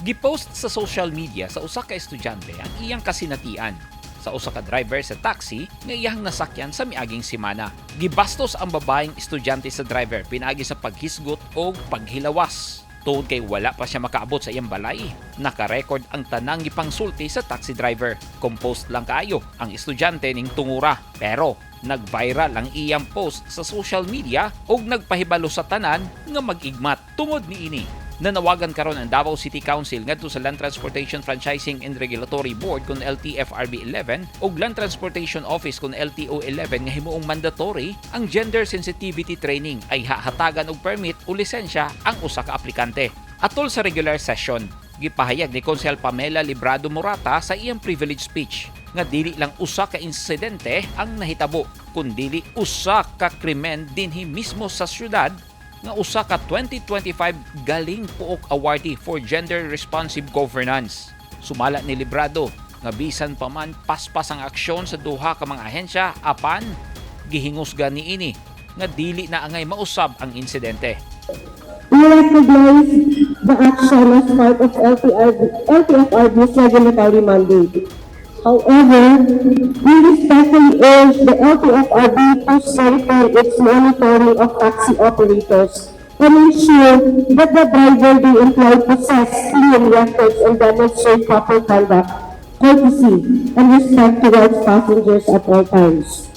Gipost sa social media sa usa ka estudyante ang iyang kasinatian sa usa ka driver sa taxi nga iyang nasakyan sa miaging semana. Gibastos ang babaeng estudyante sa driver pinaagi sa paghisgot o paghilawas. Tungod kay wala pa siya makaabot sa iyang balay, naka-record ang tanang gipangsulti sa taxi driver. Composed lang kaayo ang estudyante ning tungura. Pero nag-viral ang iyang post sa social media ug nagpahibalo sa tanan nga mag-igmat. Tungod niini, nanawagan karon ang Davao City Council ngadto sa Land Transportation Franchising and Regulatory Board kon LTFRB 11 ug Land Transportation Office kon LTO 11 nga himuong mandatory ang gender sensitivity training ay hahatagan og permit o lisensya ang usa ka aplikante. Atol sa regular session, gipahayag ni Konsehal Pamela Librado Morata sa iyang privilege speech nga dili lang usa ka insidente ang nahitabo kundili usa ka krimen dinhi mismo sa syudad nga usa ka 2025 Galing Pook Awardee for Gender Responsive Governance. Sumala ni Librado nga bisan pa man paspas ang aksyon sa duha ka mga ahensya, apan gihingusgan niini nga dili na angay mausab ang insidente. We recognize the action as part of LTFRB's regulatory mandate. However, we respectfully urge the LTFRB to strengthen its monitoring of taxi operators and ensure that the driver they employ possess clean records and demonstrate proper conduct, courtesy, and respect towards passengers at all times.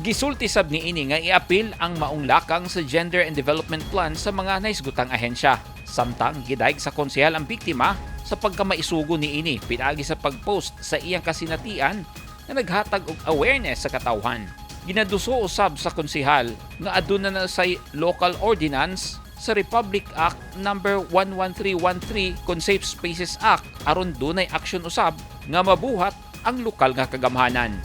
Gisulti sab niini nga iapil ang maong lakang sa Gender and Development Plan sa mga nahisgutang ahensya. Samtang gidayeg sa konsehal ang biktima sa pagkamaisugo niini pinaagi sa pagpost sa iyang kasinatian nga naghatag og awareness sa katawhan. Ginaduso usab sa konsehal nga aduna na say local ordinance sa Republic Act Number 11313 kon Safe Spaces Act aron dunay aksyon usab nga mabuhat ang lokal nga kagamhanan.